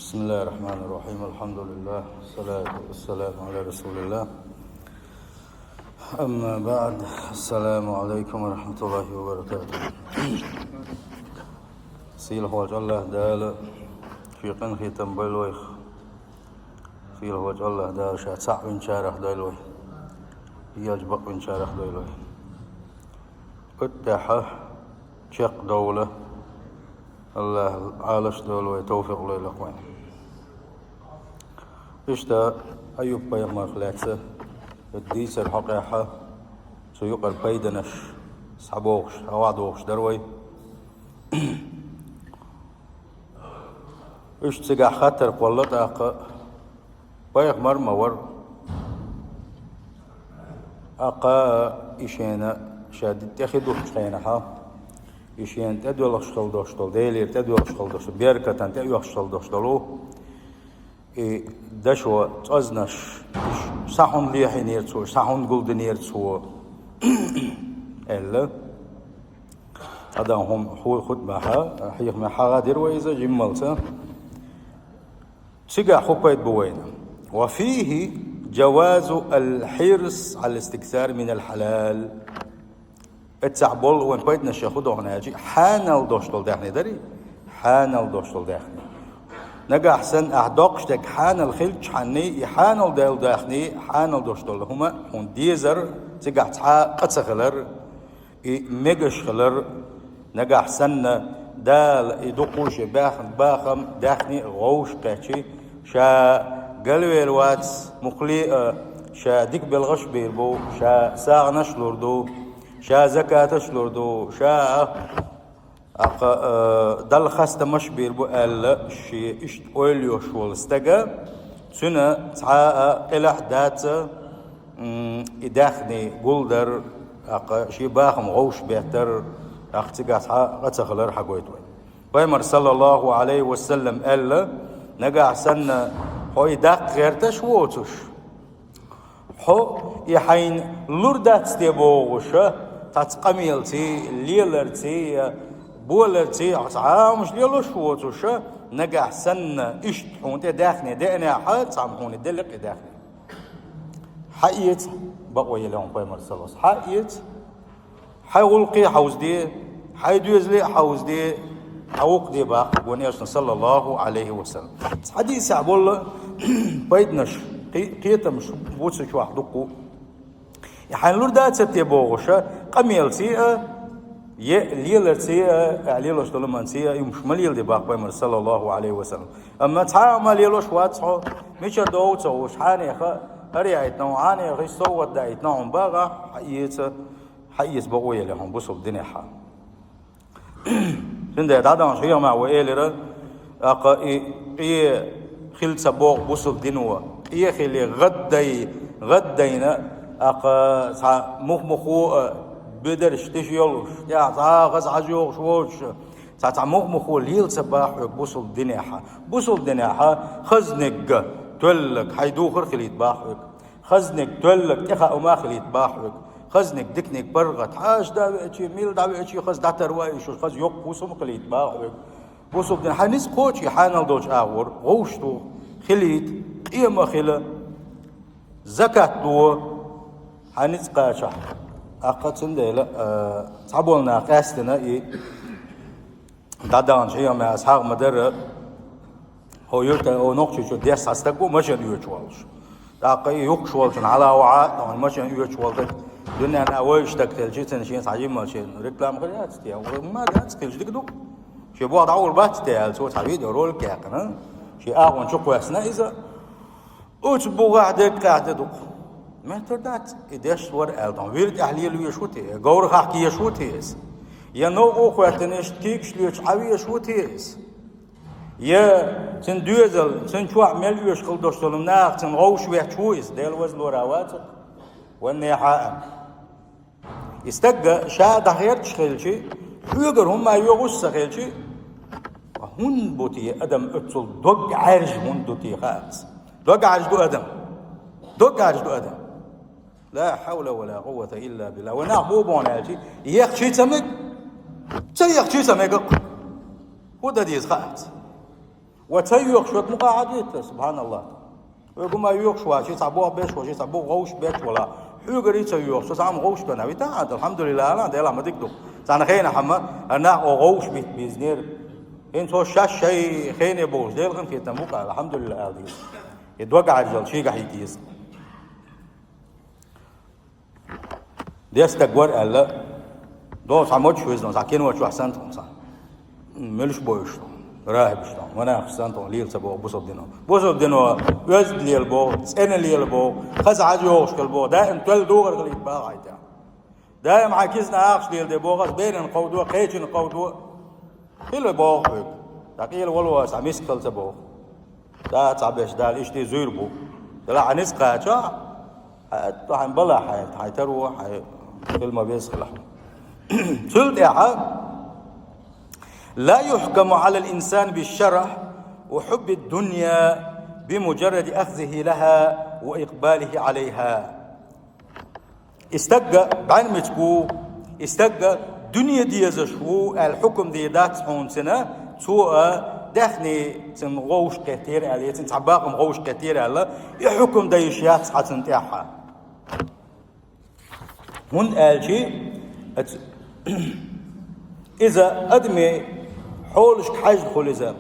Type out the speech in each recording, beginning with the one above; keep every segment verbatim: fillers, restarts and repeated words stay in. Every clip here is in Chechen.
بسم الله الرحمن الرحيم. الحمد لله. والصلاة والسلام على رسول الله. أما بعد. السلام عليكم ورحمة الله وبركاته. Сийлахь волчу АллахӀ Дала шен къинхетам бойла вайх. Сийлахь волчу АллахӀ Дала ша цхьаъ винчарах дойла вай. Елча бакъвинчарах дойла вай. Оцу тӀехь чекхдовла. АллахӀа Ӏалаш долу вай, тавфикъ лойла вайна. Иштта Айюб-пайхамарх лаьцна дийцар хьокъехь, цу юкъара пайданаш схьабохуш, хьавадохуш дара вай. Уьш цигахь хаттар кхолла тӀаккха, пайхамар ма вара. ТӀаккха и шена ша тӀе хи духучу хенахь, и шена тӀедоьлхуш хила долуш долу, Делера тӀедоьлхуш хила долуш долу, беркатан тӀеоьхуш хила долуш долу и дашо цӀознаш, уьш схьа хӀунда лехьийнера цо, уьш схьа хӀунда гулдинера цо, аьлла. Адам хӀума хьу-, хутбахьа, хьехамехь хьагӀа дира вай иза жиммалца. Цигахь хӀун пайда бу вайна? وفيه جواز الحرص على الاستكثار من الحلال. Эццахь болу вайн пайданаш хӀун ду хьуна аьлчи, хьанал долуш долу даьхни дарий? Хьанал долуш долу даьхни. Нагахь санна ахь доккхуш дерг хьанал хилчхьанний, и хьанал долу даьхни, хьанал долуш долу хӀума хьуна дезар, цигахь цхьа а къа ца хилар, и мегаш хилар, нагахь санна Дала и дукхуш баьхна бахам даьхни а гӀовш кхечи, ша галвер вац мукхале а, ша дика белхаш бийр бу, ша сагӀанаш лур ду, ша закаташ лур ду, ша а, а, Далла хастамаш бийр бу аьлла, шен иштта ойла йолуш волу стага, цуьнан цхьа а къилахь дац, м, и даьхни гулдар, тӀаккха шен бахам гӀовш беттар, тӀаккха цигахь цхьа а къа ца хилар хьагойту вай. Пайхамар, саллаллаху Ӏалайхи ва саллам, аьлла, нагахь санна хьо и даккха гӀерташ воцуш, хьо и хьайна лур дац те бохуша, цхьацца къамелций, леларций, боларций, цхьа хӀумаш лелош воцуша, нагахь санна иштта хьуна тӀе даьхни деанехьа, цхьамма хьуна делла и даьхни. Хьаэца, бакъо елла хьуна пайхамар саллаллаху Ӏалайхи ва саллам. Хьаэца, хьайн гӀуллакхе хьовзаде, хьайн доьзале а хьовзаде, хьан вукхаде баккха гонешна саллаллаху Ӏалайхи ва саллам. Цхьа дийсехь болла пайданаш, кхе-, кхетамаш бу цу чохь дуккху. И хьайн лур дацар те бохуша, къамелций а, е леларций а, а лелош долу манций а, и хӀумаш ма леладе баккха пайхамар саллаллаху Ӏалайхи ва саллам. Амма цхьа а ма лелош вац хьо, мичара догӀу ца хууш, хьанеха, хӀара яйтина хьуна, хьанеха, иштта совгӀат даийтина хьуна, багахь, хьаэца, хьаэца бакъо елла хьуна бусалба динехьа. Цундела дӀадаханчу хьехамехь вай элира, тӀаккха и къе хила ца боху бусалба дино, къе хиле гӀаддай, гӀаддайна, тӀаккха цхьа мух-мухо а бедарш тиша йолуш, тӀехь цхьа а хаза хьажа йогӀуш воцуш, цхьа-цхьа мух-мухо лела ца бахьа хьоьга бусалба динехьа. Бусалба динехьа хазниг а, тоьллаг, хьайн духар а хилийта бахьа хьоьга. Хазниг, тоьллаг, тӀехаа хӀума а хилийта бахьа хьоьга. Хазниг, диканиг, паргӀат, хьаша дӀавеачий, мила дӀавеачий, хаза дӀатарваий шуьш, хаза йоккха хӀусам а хилийта бахьа хьоьга. Бусалба дин, хьан ницкъ кхочий хьанал долчу агӀор, гӀовш ду, хилийта, къема хила, закат до, хьан ницкъ кхачахь. ТӀаккха цундела, а, цхьаболу нах къаьстина и дӀадаханчу хьехамехь аса хьагӀ ма-дарра, хӀо юьртан, хӀо Нохчийчу деш цхьа стаг ву машен оьцуш волуш. ТӀаккха и юхкуш волчун хьала а вахьа, тахана машен оьцуш волу стаг, дуьненна вевзаш стаг хилчи, цуьнан шен цхьа жимма шен реклама хир яц те? Ма дац, хилча дика ду-кх. Шен боху дӀагӀур бац те аьлла, цо цхьа видеоролик яьккхина, шен агӀон чу кхоьссина иза. Оцу бухахь дерг къаьхьа де ду-кх. Меттар дац, и деш вара аьлла, тахана вир тӀехь лела веш ву те, говрахахь кеша ву те иза? Я новкъа а хӀоьттина, иштта кийкаш лоьцуш Ӏан веш ву те иза? Я цуьнан доьзал, цуьнан чохь мел оьшуш хила долуш долу наха цуьнан гӀовш ветташ ву иза? Дела веза лора вацахь, ваннехьа а. И стагга ша дӀахерчаш хилчи, хьоьгара хӀумма йогӀуш ца хилчи, хӀунда бу те адам оццул дог Ӏаьржа хӀунда ду те хаац? Дог Ӏаьржа ду адам. Дог Ӏаьржа ду адам. Ла хьавла ва ла къуввата илла билла. Вай нах бу бохна аьлчи, ехчий ца мега, ца ехчий ца мега-кх. ХӀун дан деза хаац? Ва ца йоьхуш верг мукъа Ӏа дийттар, субхьаналлахӀ. Вай гума йоьхуш вац, ши цхьа бох беш вац, ши цхьа бох гӀовш беш вац. Хьоьгара ца йоьхуш, со цхьа гӀовш бена вита, алхьамдулиллахӀ, Аллахь, Дела ма дика ду. Цхьана хенахь-м, ара нах о гӀовш битта безнера. ХӀинца хьо шаьш шай хене бохуш, Дела къинхетам бу-кх, алхьамдулиллахӀ, ала деза. И дог Ӏаьржал шийгахь йита еза. Дерстаг вара аьлла, догӀу цхьа моча везна, цхьа кино чохь санна тхуна цхьа. Муьлш бу уьш тхуна, рахӀибаш тхуна, ванахаш санна тхуна, лела ца боху бусалба дино. Бусалба дино оьзда лела боху, цӀена лела боху, хаза хьажа йогӀуш хила боху, даим тоьлла догӀар хила ит баха хьайта. Даим хьан кизна ахаш лела де боху, ас берина кховдо, кхечина кховдо. Хила боху хьоьга. ТӀаккха эла вало аса, мискал ца боху. Да цхьа беш Дала иштта зуьйр бу. Дала хьан низ кхача, хьан атта хьан бала хьан, хьан таро, хьан хила ма веза хила. Цул тӀаьхьа: «لا يحكم على الإنسان بالشرع وحب الدنيا بمجرد أخذه لها وإقباله عليها». И стагга бӀаьрмециг ву, и стагга дуьне дезаш ву аьлла хьукум дийр дац хьуна цуьнан, цо а даьхни цуьнан гӀовш кхеттера аьлла, я цуьнан цхьа бахам гӀовш кхеттера аьлла, и хьукум дан йиш яц хьан цунна тӀехь. ХӀунда аьлча, ац-, иза адамийн хьолашка хьаьжна хуьлу иза.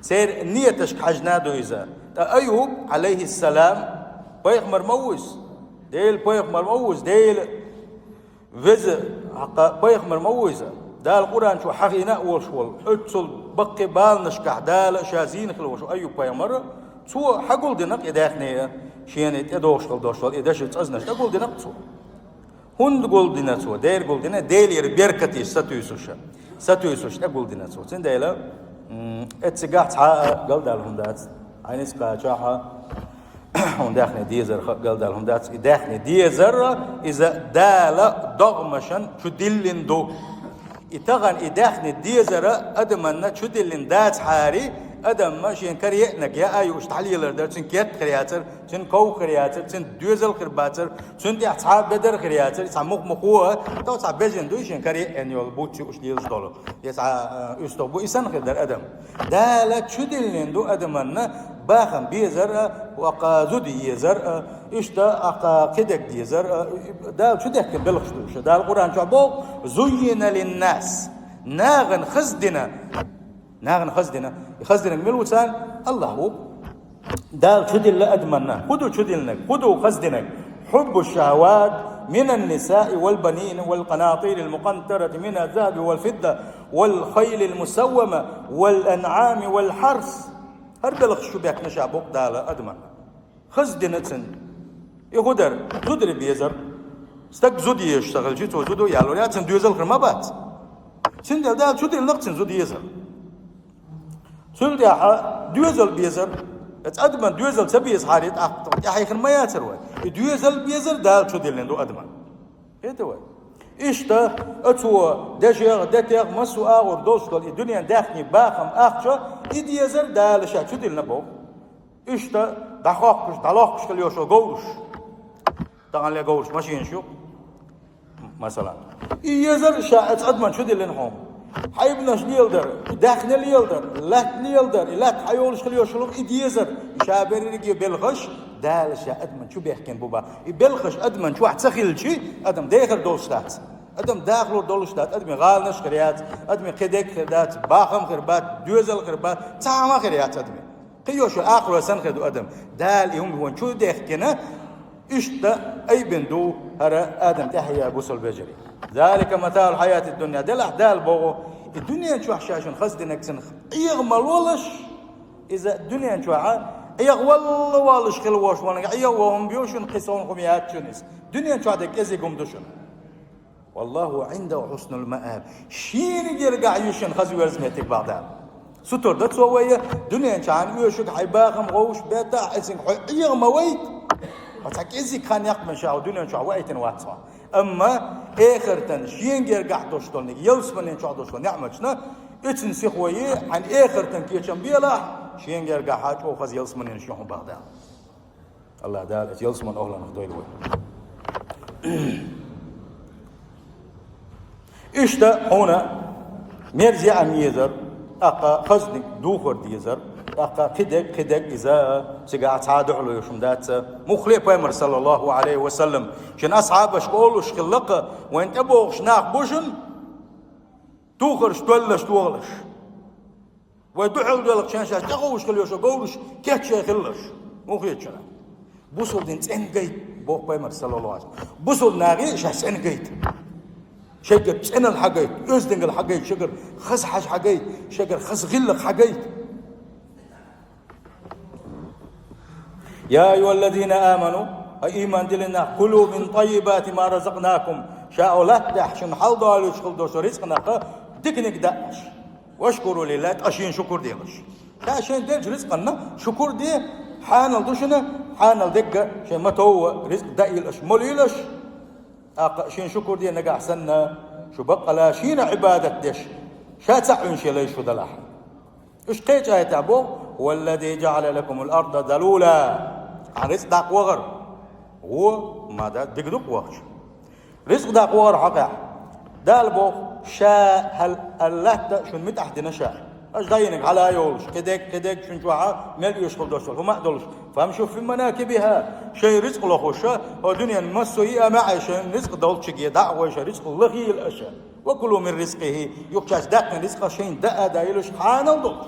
Церан нияташка хьаьжна ду иза. Ткъа Аюб, Ӏалайхиссалам, пайхамар ма ву иза? Делан пайхамар ма ву иза? Делан веза, хьакха, пайхамар ма ву иза? Дала Къуръан чу хьахийна а волуш волу, оццул баккхий баланашкахь Дала ша зийна хила волуш Аюб-пайхамар, цо хьан гулдина-кх и даьхни, шена тӀедогӀуш хила долуш долу и деши цӀазнаш тӀе гулдина-кх цо. ХӀунда гулдина цо? Дера гулдина, Делера беркаташ сатуьйсуша. Сатуьйсуш тӀе гулдина цо. Цундела, м, эццигахь цхьа а галдаьлла хӀума дац. Хьайнис кхачахьа, хьуна даьхни дезар ха-, галдаьлла хӀума дац. И даьхни дезар, иза Дала догӀмашан чу диллина ду. И тахана и даьхни дезара адаманна чу диллина дацахьари, адамма шен кара еънаг яа юуш дӀалелар дара, цуьнан керта хир яцара, цуьнан ков хир яцара, цуьнан доьзал хир бацара, цуьнан тӀехь цхьа а бедар хир яцара, цхьа мух-мухо а, то цхьа безина дуй шен кара еъна йолу буц юуш лелаш долу. Я цхьа, а, уьстагӀ бу, и санна хир дара адам. Дала чу диллина ду адаманна бахам безар а, вакха зуда езар а, иштта акха кхидерг дезар а, Дала чу дехкина белхаш ду уьш. Дала Къуръан чохь боху: «Зуййина линнас». Нахана хаза дина. Нахана хаза дина. И хаза динарг мила ву царна? Аллахь ву. Дала чу дилла адаманна. ХӀун ду чу диллинарг? ХӀун ду хаза динарг? «Хьуббу шахават минан нисаи вал банина вал къанатирил мукъантарати мина захаби вал фидда вал хайлил мусаввама вал анъами вал хьарс». ХӀара белхаш чу бехкина ша боху Дала адаманна. Хаза дина цуьнан. И хӀун дара? Зударий безар. Стаг зуда езаш ца хилча, цо зуда ялор яц, цуьнан доьзал хир ма бац. Цундела Дала чу диллина-кх цуьнан зуда езар. Цул тӀаьхьа доьзал безар. Эцу адаман доьзал ца безахьара, тӀаккха тӀаьхье хир ма яцара вай. И доьзал безар Дала чу диллина ду адаман. ХӀета вай. Иштта, оцо дешех, детех, массо а агӀор долуш долу и дуьненан даьхни, бахам, ахча, и дезар Дала ша чу диллина боху. Иштта, дӀахоккхуш, дӀалоккхуш хила йолуш говраш. Таханле говраш машинаш ю, масала. И езар ша оцу адаман чу диллина хьуна. Хьайбанаш леладар, и даьхни леладар, лаьтта леладар, и лаьтта хьайолуш хила йолуш хилар, и дезар, и ша берриге белхаш, Дала ша адаман чу бехкина бу бах. И белхаш адаман чохь ца хилчи, адам дехар долуш дац. Адам дахлур долуш дац, адамийн гӀаланаш хир яц, адамийн кхидерг хир дац, бахам хир бац, доьзал хир бац, цхьа хӀума хир яц адамийн. Кхин йошу ахло сан хир ду адам. Дала и хӀума вайн чу дехкина, иштта айбина ду хӀара адам тӀаьхьа яа бусал вежарий. «Залика матаъул хьаятид дунья». Делахь Дала боху, и дуьнен чохь ша шуна хаза динарг цуьнан Ӏеха ма лолаш, иза дуьнен чохь Ӏеха валла воллуш хила вош ванга Ӏеха вон хӀума бу шуна кхин сон хӀума яц шуна иза. Дуьнен чохь дерг кӀезиг хӀума ду шуна. «Валлаху Ӏиндаху хьуснул мааб». Шена гергахь ю шуна хаза верза меттиг бах Дала. Сутар дан цо вай, дуьнен чохь оьшург хьайн бахам гӀовш бетта, хьайсинг хьо Ӏеха ма вайта. Хьо цхьа кӀезиг хан яккхаман ша хьо дуьнен чохь ваийтина вац хьо. Амма эхартан шена гергахь долуш долу, ялсаманин чохь долуш долу неӀматашна, оьцун сиха вай, хьайн эхартан кечам белахь, шена гергахь хьа чӀогӀа хаза ялсаманин шен хьун бах Дала. Аллах Дала эцу ялсаман охьланах дойла вай. Иштта хьуна мерза яа ма езар, ТӀаккха хазаниг духар дезар, тӀаккха кхидерг, кхидерг иза, цигахь цхьа а дуьхьало йолуш хӀума дац. Муххале а пайхамар, саллаллаху Ӏалайхи ва саллам, шен асхьабашка олуш хилла-кх, вайн тӀебогӀуш нах бу шуна, тухарш тоьллаш тохалаш. Вай дуьхьал доьлхучу шен шаьш тӀеховшаш хила йолуш говраш кечъян хилалаш. Муха хета шуна? Бусалба дин цӀена гайта, боху пайхамар, саллаллаху Ӏалайхи ва саллам. Бусалба нахе шаьш цӀена гайта. Шайгара цӀеналла хьагайта, оьздангалла хьагайта, шайгара хаза хьажа хьагайта, шайгара хаза гӀиллакх хьагайта. Я айюхаллазина аману, хӀай ийман диллина нах, кулу мин тӀаййибати ма разакънакум, ша оцу лаьттахь шуна хьалдолуьйтуш хила долчу рицкъанах диканиг даа аша. Вашкуру лиллахӀ, ткъа шена шукур делаш. Ша шайна деллачу рицкъанна шукур де, хьанал ду шуна, хьанал дерг а шайн ма-товва рицкъ даийла аша, молийла аша. ТӀаккха шена шукур де, нагахь санна шу баккъала шена Ӏибадат деш, ша ца Ӏуьйсуш лайш шу далахь. Уьш кхечу аятехь боху: «Хьуаллази жаӀала лакумул арда залула». Хьан рицкъ даккха вахара. Вон, ма да, дика ду-кх вахча. Рицкъ даккха вахара хьокъехь. Дала боху, ша хьал-, хьан латта шуна муьтӀахь дина ша. Аша дӀайинарг хьала а йолуш, кхидерг, кхидерг шуна чохь а мел оьшуш хила долуш долу хӀума а долуш. «Фамшу фи манакибихӀа», шайн рицкъ лохуш, хӀокху дуьненан массо а йиъ а маьӀӀе шайн рицкъ долчуьнга дӀа а гӀой, шайн рицкъ лахийла аша. «Ва кулу мин ризкъихӀ», юха шаьш даьккхина рицкъах шайна даа а даийла аша, хьанал долуш.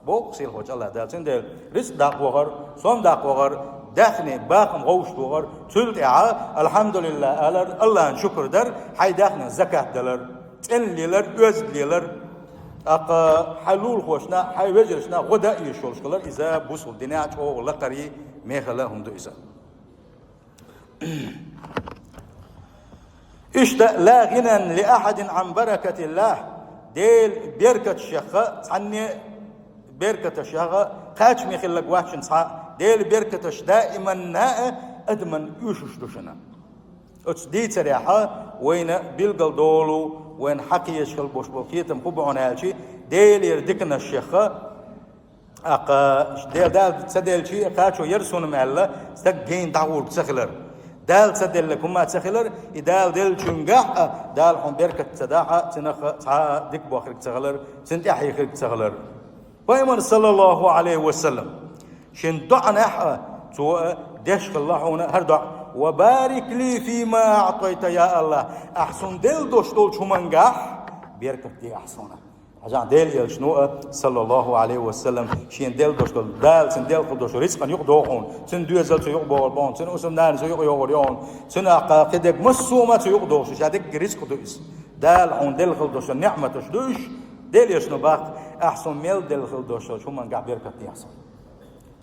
Боху сийлахьчу АллахӀ Дала. Цундела рицкъ даккха вахара, сом даккха вахара, даьхни, бахам гӀовшахь вахара, цул тӀаьхьа, «АлхьамдулиллахӀ» алар, АллахӀна шукур дар, хьайн даьхнин закат далар, цӀена лелар, оьзда лелар, тӀаккха хьайн лулахошна, хьайн вежаршна гӀо дан а йиш йолуш хилар, иза бусалба динехь чӀогӀа лакхарий, мехала хӀума ду иза. Иштта, «ла гӀинан ли ахьадин Ӏан баракатиллахӀ», Делан беркаташех цхьанне а, беркаташех кхачаме хилларг вац шуна цхьа а, Делан беркаташ даиманна а адамна оьшуш ду шуна. Оцу дийцарехь вайна билгал долу, вайна хьакхеташ хила болуш болу кхетам хӀун бу хьуна аьлча, Делера диканашех, тӀаккха Дела Дала ца делча а кхачо яра суна аьлла, стаг гена дӀагӀург ца хилар. Дала ца делларг хӀума ца хилар, и Дала деллачуьнгахь а Дала хьуна беркат ца дахь а, цунах цхьа а дика бохург ца хилар, цунна тӀаьхье хирг ца хилар. Пайхамар, саллаллаху Ӏалайхи ва саллам, шен доӀанехь а, цо а деш хилла хьуна хӀара доӀа: «Ва барик ли фима аӀтайта, я АллахӀ, ахь суна делла долуш долчу хӀумангахь беркат де ахь суна». Хьажахь, Делан Элчано а, саллаллаху Ӏалайхи ва саллам, шена делла долуш долу, Дала цунна делла хила долчу рицкъана юкъадогӀу хьуна, цуьнан доьзал цу юкъа богӀур бу хьуна, цуьнан хӀусамнана цу юкъа йогӀур ю хьуна, цуьнан кхидерг массо а ма цу юкъа догӀуш, ша дерриге рицкъ ду иза. Дала хьуна делла хила долчу неӀматаш ду уьш, Делан Элчано боху: «Ахь суна мел делла хила долчу хӀумангахь беркат дехьа суна».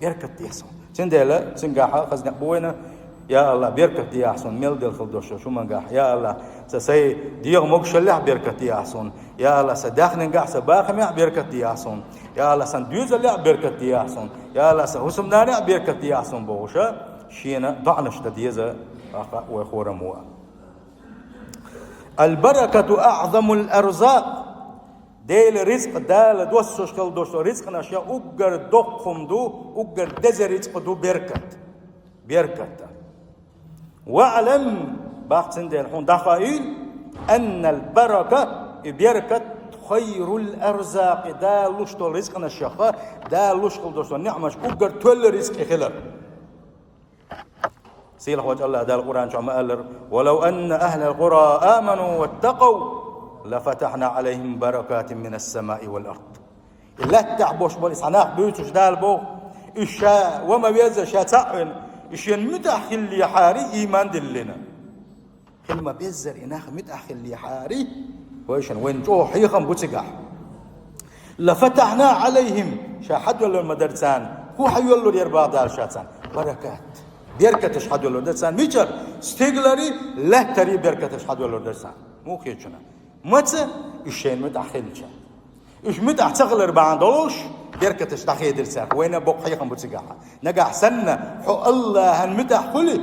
Беркат дехьа суна. Цундела цуьнгахь хаза некъ бу вайна: «Я АллахӀ, беркат дехьа суна мел делла хила долчу хӀумангахь. Я АллахӀ, сан сайн дегӀан могушаллехь беркат дехьа суна. Я АллахӀ, сан даьхнингахь, сан бахамехь беркат дехьа суна. Я АллахӀ, сан доьзалехь беркат дехьа суна. Я АллахӀ, сан хӀусамнанехь беркат дехьа суна», бохуш, шена доӀанаш дан деза, тӀаккха вай хӀораммо а. «Аль-баракату аӀзамул арзакъ». Делан рицкъ, Дала доссуш хила долчу рицкъанашех уггар доккха хӀума ду, уггар деза рицкъ ду беркат. Беркат. «ВаӀлам», боху цундела, хьуна дӀахаийла, «анналь барака», и беркат, «хайруль арзакъи», Дала луш долу рицкъанашех, Дала луш хила долчу неӀматашка уггар тоьлла рицкъ и хилар. Сийлахьчу АллахӀ Дала Къуръан чохь ма-аллара: «Ва лав анна ахьлал къура аману ваттакъав, ла фатахьна Ӏалайхим баракатин минас самаи валь ард». И лаьттахь болуш болу и цхьа нах буьйцуш Дала боху, уьш ша ва ма-веззара, ша ца а Ӏуьйна, уьш шена муьтӀахь хиллехьара, ийман диллина. Хила ма-беззара и нах муьтӀахь хиллехьара, вайшинна, вайна чӀогӀа хьехам бу цигахь. «Ла фатахьна Ӏалайхим», ша хьадоьллур ма дара царна. ХӀун хьайоьллур яра боху Дала ша царна? Баракат. Беркаташ хьадоьллур дара царна. Мичара? Стигаларий, лаьттарий беркаташ хьадоьллур дара царна. Муха хета шуна? Маца? Уьш шайна муьтӀахь хилча. Уьш муьтӀахь ца хилар бахьана долуш, беркаташ дӀахедира цаьрга. Вайна боккха хьехам бу цигахь. Нагахь санна хьо АллахӀан муьтӀахь хуьлий,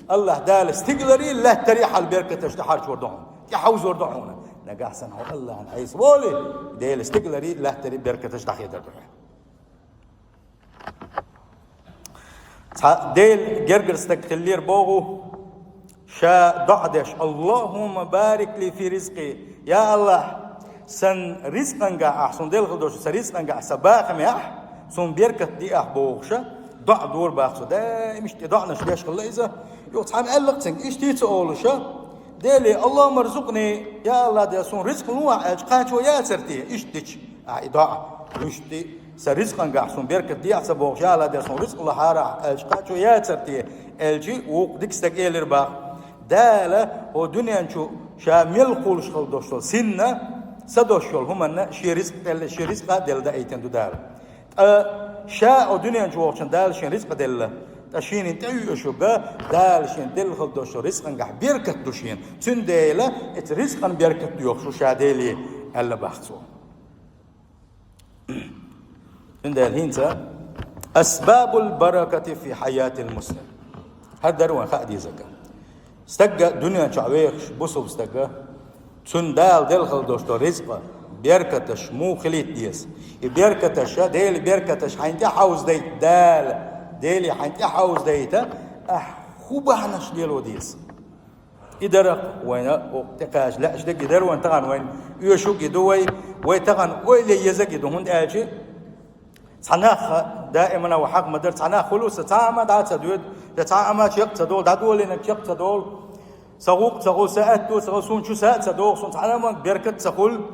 АллахӀ Дала стигаларий, лаьттарий хьан беркаташ тӀехьарчор ду хьуна, тӀехьовзор ду хьуна. Нагахь санна хьо АллахӀан Ӏеса волий, Делан стигаларий, лаьттарий беркаташ дӀахедар ду хьуна. Цхьа Делан гергара стаг хиллера боху, ша доӀа деш: «Аллахумма барик ли фи ризкъи». Я АллахӀ, Сан рицкъангахь ахь, суна делла хила долчу сан рицкъангахь, сан бахамехь суна беркат де ахь бохуша, доӀа дора бах цо. Даимаш тӀе доӀанаш деш хилла иза. Юха цхьамма аьлла-кх цуьнга, иштта ца олуша, Деле, Аллахумма рзукъни, я Алла, Дела, суна рицкъ лур ахь аьлча, кхачо яцара те, иштта дича ахь и доӀа? Иштта, сан рицкъангахь суна беркат де ахь ца бохуш, я Алла, Дела, суна рицкъ лахьара ахь аьлча, кхачо яцара те? Аьлча, вукху дика стага элира бах. Дала хӀокху дуьнен чу ша мел кхуллуш хила долуш долу синна са долуш йолу хӀуманна шен рицкъ делла, шен рицкъа а делла даийтина ду Дала. Ткъа ша хӀокху дуьнен чу вахчун Дала шен рицкъ делла. Ткъа шена тӀеюьйуш ю-кх Дала шен делла хила долчу рицкъангахь беркат ду шена. Цундела эцу рицкъан беркат доьхуш ву ша Деле, аьлла бах цо. Цундела хӀинца асбабул баракати фи хьаятил муслим. ХӀара дара вайн хаа дезарг. Стагга дуьнен чохь вехаш, бусулба стагга, цунна Дала делла хила долуш долу рицкъа, беркаташ муха хилийта деза? И беркаташа, Делан беркаташ хьайна тӀе хьовзадайта Дала, Деле хьайна тӀе хьовзадайта, ахь хӀун бахьанаш лело деза? И дара вайна тӀекхача лаьаш дерг, и дара вайн тахана вайна оьшург и ду вай, вай тахана ойла езарг и ду, хӀунда аьлча цхьа нах даимана ван хьакъ ма дара, цхьа нах хуьлу, сан цхьа а ма дӀа ца доьду, сан цхьа а ма чекх ца долу, дӀадолийнарг чекх ца долу, сан гӀуллакх ца хуьлу, сан аьтто ца хуьлу, суна чу са а ца догӀу, суна цхьана а ма беркат ца хуьлу.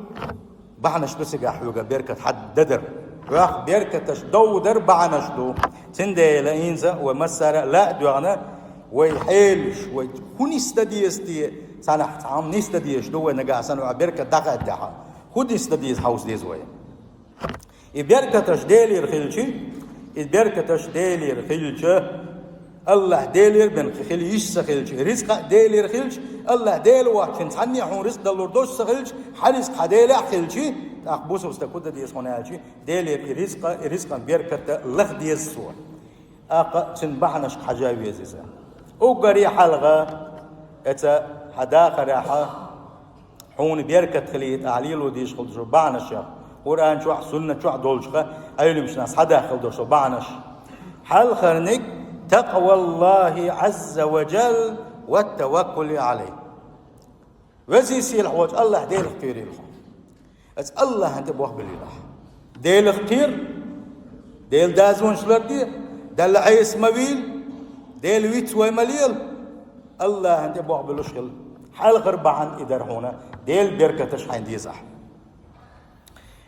Бахьанаш ду цигахь хьоьга беркат хьан дан дара. Хьох беркаташ довдар бахьанаш ду. Цундела хӀинца вай массара а лаа а доьгӀна, вай хьелаш, вай хӀун нисдан деза те, цхьанахь цхьа хӀума нисдан дезаш ду вай нагахь санна, вай беркат дӀахаьдда хьан. ХӀун нисдан деза, хьовса деза вай. И беркаташ Делера хилчи, и беркаташ Делера хилча, Аллахь Делера бен хила йиш ца хилча, ризкъа а Делера хилча, Аллахь Дела воцчунна цхьанне а хьуна ризкъ далур долуш ца хилча, хьан ризкъ хьан Делехь а хилчи, тӀаккха бусалба стаг хӀун дан деза хьуна аьлчи, Делера и ризкъа, и ризкъан беркат лаха деза цо. ТӀаккха цуьнан бахьанашка хьажа веза иза. Уггаре хьалха, эца хьан дахарехьа, хьуна беркат хилийта ахь лело дезаш хила долчу бахьанашех, Къуръан чохь а, суннат чохь а долчуха, Ӏеламнаха схьадахкал долуш долу бахьанаш. Хьалхарниг, такъваллахи Ӏазза ва джалла ва таваккули Ӏалайхи. Везий сийлахь волчу Аллахь Делах кхерийла хьо. Аса Аллахьан тӀе бохбеллийла ахь. Делах кхера, Делан дозанаш ларде, Далла Ӏеса ма вийла, Дела виц вай ма лела, Аллахьан тӀе бохбеллуш хила. Хьалхара бахьана и дара хьуна, Делан беркаташ хьайна дезахь.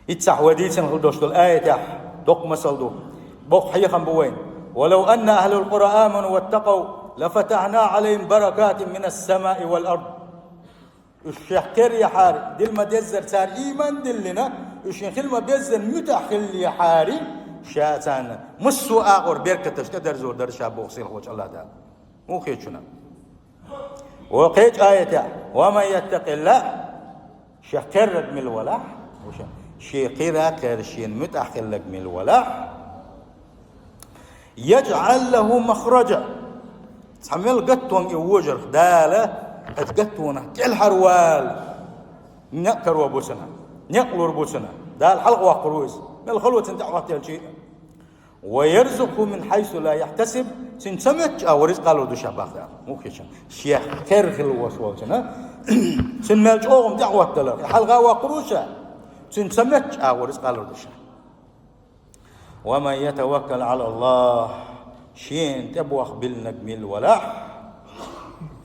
Иццахь вай дийцина хила долуш долу аятехь доккха масал ду. Боккха хьехам бу вайна: «Валав анна ахьлал къура аману ваттакъав, лафатахьна Ӏалайхим баракатин минас самаи вал ард». Уьш шех кхер яхьара, дила ма-деззара цара ийман диллина, уьш шен хила ма-беззара муьтӀахь хилла яхьара, ша царна массо а агӀор беркаташ тӀедерзор дара ша боху сийлахь волчу Аллахь Дала. Муха хета шуна? Ва кхечу аятехь: «Ва ман яттакъиллахь», шех кхерраг мила валахь, шен кхера а кхерра шена муьтӀахь хилларг мила валахь, «яджӀал лаху махраджа». Цхьа мел гаттонга и вожарх Дала, хӀета гаттонах кӀелхьарвала некъ каро бу цунна, некъ лур бу цунна. Дала хьалха воккхур ву иза, мел хало цунна тӀехь хӀоттаелчи. «Ва ярзукъху мин хьайсу ла яхьтасиб», цуьнан ца моьттучу агӀор ризкъ лур ду ша бах Дала. Муха хета шуна? Шех кхер хила волуш волчунна, цуьнан мел чӀогӀа тӀехь хӀотталар, хьалха воккхур ву ша, цуьнан ца моьттучу агӀор ризкъ лур ду ша. «Ва ман ятаваккал Ӏала Аллах», шена тӀе бохбиллинарг мила валахь,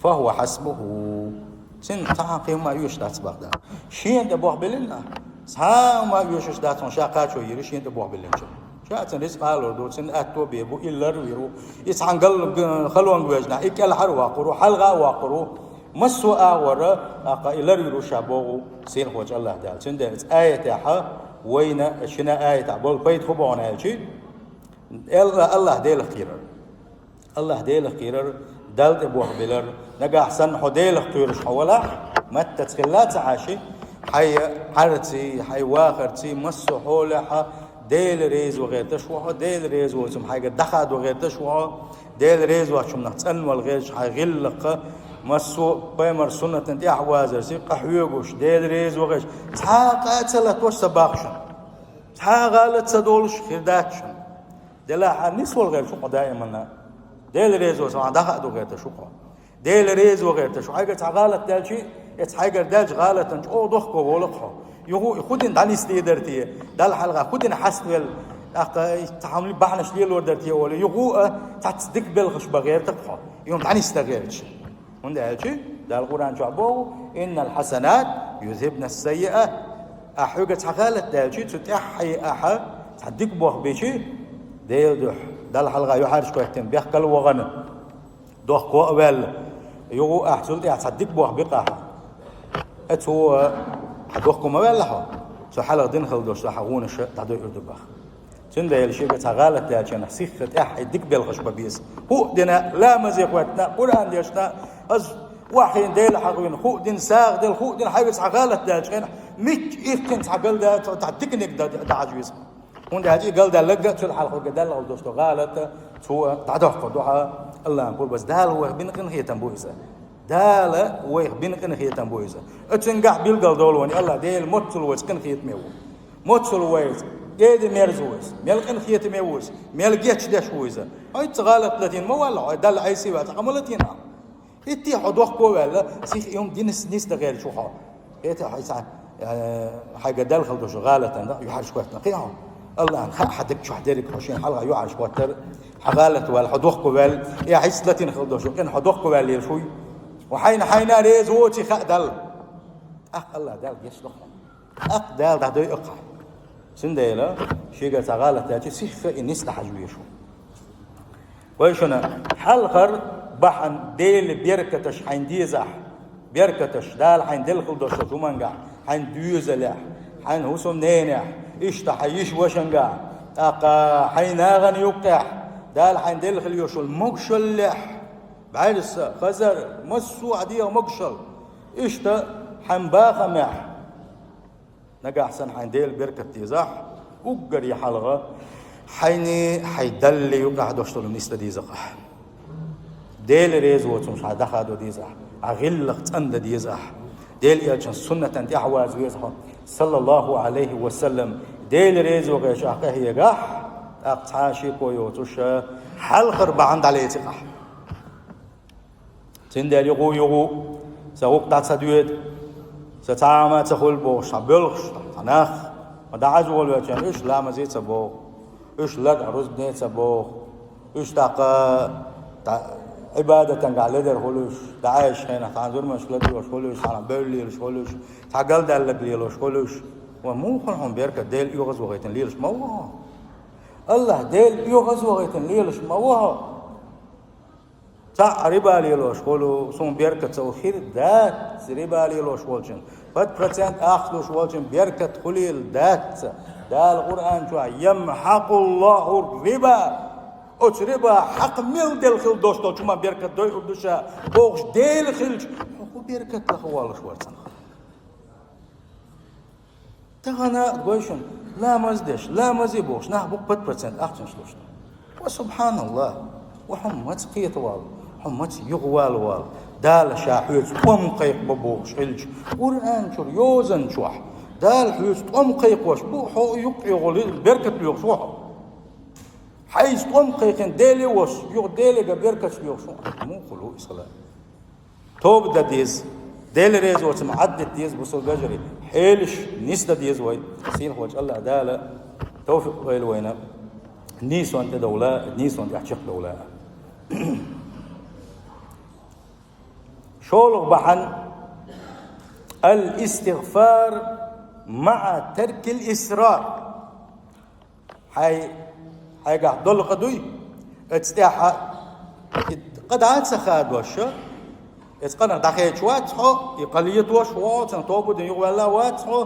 «фа хӀува хьасбуху». Цунна цхьа а кхин хӀума оьшуш дац бах Дала. Шена тӀе бохбиллина, цхьа а хӀума оьшуш дац хьуна ша кхачо йийр ю шена тӀе бохбиллинчунна. Ша цунна ризкъ лур ду, цунна аьтто бийр бу, и лар а вийр ву. И цхьана галла хала ван везна, и кӀелхьара воккхур ву, хьалха а воккхур ву. Массо а агӀора, тӀаккха и ларвийр ву ша боху сийлахь волчу Аллахь Дала. Цундела иза аятехьа вайна, шина аятехь болу пайда хӀун боху аьлчи, Алла-, Аллахь Делах кхерар. Аллахь Делах кхерар, Далла тӀе бохбелар. Нагахь санна хьо Делах кхоьруш хьо валахь, маттаца хилла ца Ӏаш, хьайн Ӏарций, хьайн вахарций, массо а хьолехьа, Дела реза ван гӀерташ ву хьо, Дела реза воцу хӀума хьайгара дӀахадо гӀерташ ву хьо, Дела реза воцчунах цӀанвала гӀерташ хьайн гӀиллакхха, массо а пайхамар суннатан тӀехь вазарций къахьоьгуш, Дела реза ван гӀерташ, цхьа а къа а ца латош ца баккха шуна. Цхьа а гӀалат ца долуш хир дац шуна. Делахь хьан нисвала гӀерташ ву хьо даиманна. Дела реза воцу хӀумах дӀахадо гӀерташ ву хьо. Дела реза ван гӀерташ ву. Хьайгара цхьа гӀалат даьлчи, эцу хьайгара даьллачу гӀалатан чӀогӀа дохко волу хьо. Юха а хӀун дина дӀанисде дар те, Далла хьалха хӀун дина хьаставелла, тӀаккха цхьа хӀама бахьанаш лелор дар те олий, юха а цхьацца дика белхаш бан гӀертаргда хьо, юха дӀанисдан гӀерташ. ХӀунда аьлча Дала Къуръан чохь боху: «Иннал хьасанат юзхибна саййиат». Ахь хьоьга цхьа гӀалат даьлча, цу тӀаьххье ахьа цхьа дика болх бича, Делан дуьхьа, Далла хьалха юьхьӀаьржа хӀоьттина, бехкала вахана, дохко а ваьлла, юха а ахь цул тӀаьхьа цхьа дика болх бикъахь. Э, цо, хьан дохко ма ваьлла хьо, цу хьалха дина хила долуш ду хьан гӀонаш дӀадойур ду боху. Цундела шега цхьа гӀалат даьллачарна сихха тӀаьххье дика белхаш бан беза. ХӀуъа дина, ламазе хӀоьттина, Къуръан дешна, аз охьахиъна, Дела хьахавина, хӀуъа дина, сагӀа делла, хӀуъа дина, хьайга цхьа гӀалат даьллачарна, мичча ирчина цхьа галда, цхьа диканиг дан, дан хьажа веза. ХӀунда аьлча и галдаьлларг а, цул хьалха хӀоргга даьлла хила долуш ду гӀалат, цо дӀадоккхур ду хьан. АллахӀан пурбаза, Дала вайх бина къинхетам бу иза. Дала вайх бина къинхетам бу иза. Оцунгахь билгал долу вайна, АллахӀ Дела моццул вайца къинхетаме ву. Моццул вайца кӀеда-мерза ву иза, мел къинхетаме ву иза, мел гечдеш ву иза. Хьо хӀинцца гӀалат латийна ма валла хьо, Далла Ӏеса ваьлла, цхьа хӀума латийна хьо. ХӀетте а хьо дохко а ваьлла, сиха и хӀума дина нисдан гӀерташ ву хьо. ХӀетте а хьо цхьа, э, хьайга даьлла хила долуш гӀалатана юьхьӀаьржа хӀоьттина кхин хьо. АллахӀан хаьа хьан даг чохь дерриг хьо шена хьалха юьхьӀаьржа хӀоттар, хьан гӀалат ваьлла, хьо дохко ваьлла, я хьайца латийна хила долуш, кхин хьо дохко ваьлла лелаш вуй. Ва хьайна, хьайна реза воций хаьа Далла. ТӀаккха АллахӀ Дала гечдо хьуна. ТӀаккха Дала дӀадойу кхахь. Цундела шега цхьа гӀалат даьлча, сихха и нисдан хьажа везаш ву. Вай шуна, хьалхара бахьана Делан беркаташ хьайна дезахь, беркаташ Дала хьайна делла хила долуш долчу хӀумангахь, хьайн доьзалехь, хьайн хӀусамненехь, иштта хьайн йиша-вашангахь, тӀаккха хьайн нахана юккъехь, Дала хьайна делла хила йолуш йолу могушаллехь, бӀаьрса, хазар, массо а хьан дегӀан могушалла, иштта хьайн бахамехь. Нагахь санна хьайн Делан беркат дезахь, уггаре хьалха хьайна, хьайн Далла юкъахь долуш долу нисдан деза-кх ахь. Дела реза воцурш хьан даха а до деза ахь, хьан гӀиллакх цӀандан деза ахь. Делан элчан суннатан тӀаьхьаваза веза хьо, саллаллаху Ӏалайхи ва саллам. Дела реза вахийтуш ахь къахьегахь, тӀаккха цхьа а шеко йоцуш, хьалхара бахьана дӀалеци-кх ахь. Цундела юха а, юха а, сан гӀуллакх дӀа ца доьду, сан цхьа а хӀума ца хуьлу бохуш, цхьа боьлхуш, цхьа нах, ма дӀа Ӏаьржа волавелча, уьш ламазе ца боху, уьш ладоьгӀна рузбане ца боху, уьш тӀаккха, тӀа, Ӏибадатангахь ледара хуьлуш, дӀа Ӏаьржачу хенахь цхьана зурманаш ладоьгӀуш хуьлуш, цхьана бевлла лелаш хуьлуш, цхьа галдаьлларг лелош хуьлуш, ва муха хуьлу хьуна беркат, Дела оьгӀазвахийтина лелаш ма ву хьо. АллахӀ Дела оьгӀазвахийтина лелаш ма ву хьо. Цхьаъ риба лелош волу, суна беркат ца ву, хир дац риба лелош волчун. Пад процент ахча луш волчун беркат хуьлийла дац. Дала Къуръан чохь: «Ямхьакъуллаху риба». Оцу риба хьакъ мел делла хила долуш долчу хӀуман беркат дойур ду ша, бохуш Дела хилча, хьо хӀун беркат лаха воллуш вара цунах? Тахана а гой шуна, ламаз деш, ламазе бохуш, нах бу пад процент ахчанаш луш. Ва субхьаналлах, ва хьо маца кхетавала, хьо маца юхавала вала, Дала ша хьоьца тӀом кхайкхабо бохуш хилча, Къуръан чуьра, йозан чохь, Дала хьоьца тӀом кхайкхош бу, хьо юккъе гӀоле беркат лоьхуш ву хьо. Хьайца тӀом кхайкхина Деле а воссуш, юха Делега беркат лоьхуш ву, муха хуьлу иза хила? Тоба дан деза. Дела реза воцург Ӏаддита деза, бусалба вежарий. Хьелаш нисдан деза вай. Сийлахьчу АллахӀ Дала тавфикъ лойла вайна нийсонан тӀе довла, нийсонан тӀехь чекхдовла. ШолгӀа бахьана: ал-истигъфар маӀа таркил исрар. Хьай, хьайгахь долу къа дуй, оцу тӀехь и къа дӀа а ца хадош, оцу къанах дӀахедаш вац хьо, и къа летош ву хьо, цунах тоба дина юхаваьлла вац хьо,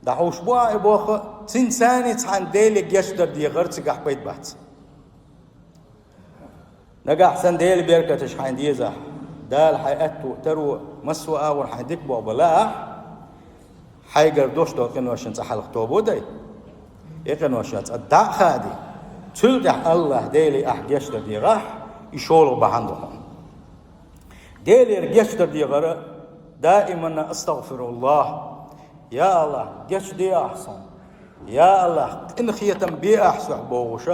дӀахьуш бу ахь и боху, цуьнца цхьаьна Деле гечдар дехар цигахь пайда бац. Нагахь санна Делан беркаташ хьайна дезахь, Дала хьайн аьтту а, таро а, массо а агӀор хьайн дика боху бан лаахь, хьайгара дош долу къиношна цкъа хьалха тоба дай, и къиношна цкъа дӀа а хаадай. Цул тӀаьхьа АллахӀ Деле ахь гечдар дехахь, и шолгӀа бахьана ду хьуна. Делера гечдар дехар даиманна: «АстагӀфируллахӀ». Я АллахӀ, гечде ахь суна. Я АллахӀ, къинхетам бе ахь сох бохуш,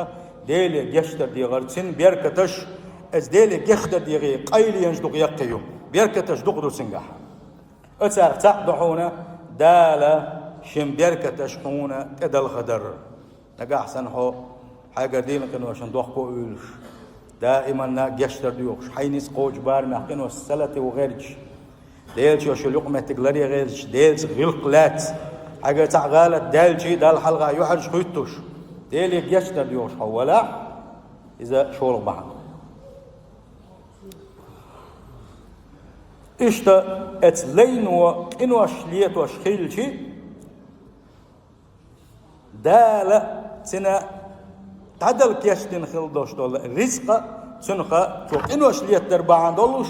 Деле гечдар дехар, цуьнан беркаташ, оцу Деле гечдар дехаран къайленаш дукха яккхий ю, беркаташ дукха ду цуьнгахь. Оцарах цхьаъ ду хьуна: Дала шен беркаташ хьуна тӀедалхадар. Нагахь санна хьо хьайгара дийна къиношна дохко а вуьйлуш, даиманна гечдар доьхуш, хьайниса кхочу барамехь къинош салати ву гӀерташ, Делан чу йолу юкъаметтиг ларъян гӀерташ, Делаца гӀиллакх лаьцна, хьайгара цхьаъ гӀалат даьлча а, Далла хьалха юьхьӀаьржа хӀуьттуш, Деле гечдар доьхуш хьо валахь, иза шолгӀа бахьана. Иштта оцу лайно къинош летош хилча, Дала цуьнан дӀадала кечдина хила долуш долу рицкъа, цунах цо къинош летадар бахьана долуш,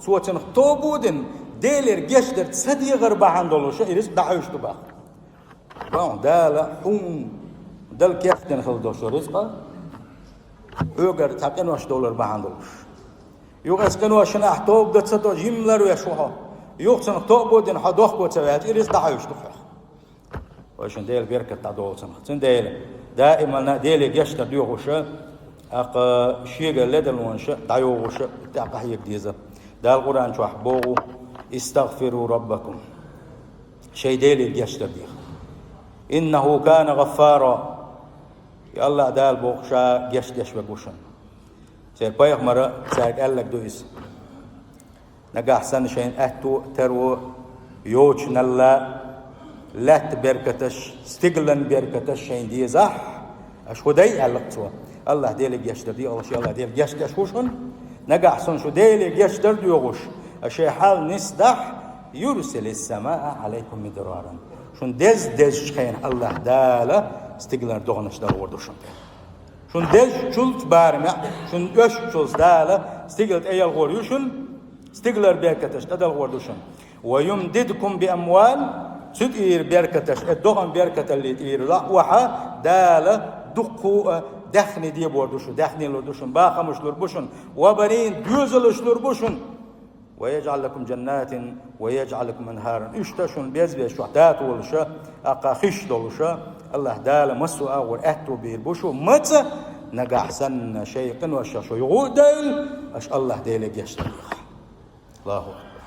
цо цунах тоба а дина, Делера гечдар ца дехар бахьана долуш, и рицкъа дӀахьуьйсуш ду боху. Боху Дала хьуна дала кечдина хила долуш долу рицкъа, хьоьгара цхьа къинош довлар бахьана долуш. Юха оцу къиношна ахь тоба дан ца до, жимма ларвеш ву хьо. Юха цунах тоба а дина хьо дохко ца ваьлча, и рицкъа дӀахьуьйсуш ду хьох. Вайшинна Делан беркат дӀадолу цунах. Цундела даиманна Деле гечдар доьхуша, тӀаккха шегара ледарлонаш дӀайогӀуша, тӀаккха къахьега деза. Дала Къуръан чохь боху: «Истагфиру раббакум». Шайн Деле гечдар деха. «Иннаху кана гӀаффара». И АллахӀ Дала боху, Ша гечдеш верг ву шуна. Церан пайхамара цаьрга аьлларг ду иза. Нагахь санна шайна аьтто а, таро а йоцуш-налла, лаьттан беркаташ, стигалан беркаташ шайна дезахь, аша хӀун дай, аьлла цо. АллахӀ Деле гечдар дехалаш, АллахӀ Деле гечдеш ву шуна. Нагахь санна шу Деле гечдар доьхуш, аша шайн хьал нисдахь, «Юрсилис самаа Ӏалайкум мидраран». Шуна деза дезачу хенахь АллахӀ Дала стигалан догӀанаш далор ду шуна тӀе. Шуна дезачул барамехь, шуна оьшучул Дала стигала тӀеялхор ю шуна, стигалара беркаташ тӀедалхор ду шуна. «Ва юмдидкум би амвал», цу тӀера беркаташ, э, догӀан беркаталле тӀера лаахь, Дала дуккха а даьхни дебор ду шуна, даьхни лур ду шуна, бахамаш лур бу шуна, «ва банин», доьзалш лур бу шуна. «Ва яжӀал лакум жаннатин, ва яжӀал лакум анхаран». Иштта шуна беза-беза чохь дата волуша, аккха хиш долуша, АллахӀ Дала массо а агӀор аьтто бийр бу шу, маца, нагахь санна шайн къиношах шу юха а девлла, аша АллахӀ Деле гечдар деха. АллахӀу акбар.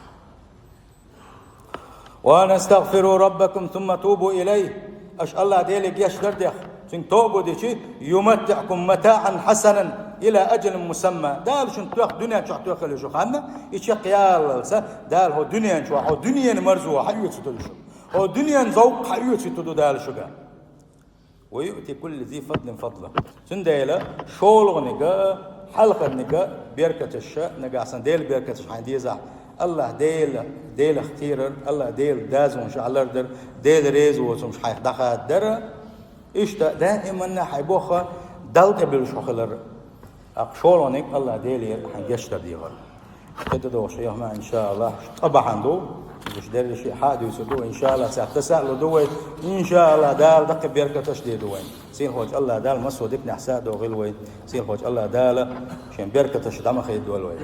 «Ва анастагфиру раббакум сумма тубу илайх». Аша АллахӀ Деле гечдар деха, цуьнга тоба дичи, «юматтиӀкум матаӀан хьасанан ила аджалин мусамма». Дала шуна тоьхна дуьнен чохь тоьхалла шу ханна, и чекхъяллалца, Дала хӀо дуьнен чохь, хӀо дуьненан марзо хьаоьцуьйту шу. ХӀо дуьненан зовкх хьаоьцуьйту ду Дала шуьга. «Ва юъти кулли зи фадлин фадла». Цундела шолгӀаниг а, хьалхарниг а беркаташ а, нагахь санна Делан беркаташ хьайна дезахь, АллахӀ Дела, Делах кхерар, АллахӀ Дела дазонаш ахь лардар, Дела реза воцурш хьайх дӀахадар. Иштта даиманна хьайн бохха Далла тӀе буьллуш хьо хилар. Аккха шолгӀаниг АллахӀ Делера хьайн гечдар дехар. КхидӀа догӀуш хьехна, иншааллахӀ, ткъа бахьана ду. Уьш дерриш а хьа а дуьйцур ду, иншааллахӀ, цхьаъ таса а лур ду вай. ИншааллахӀ, Дала даккхий беркаташ дийр ду вайна. Сийлахьчу АллахӀ Дала массо а диканехь са а дохийла вай. Сийлахьчу АллахӀ Дала шен беркаташ дӀа ма хеддойла вай.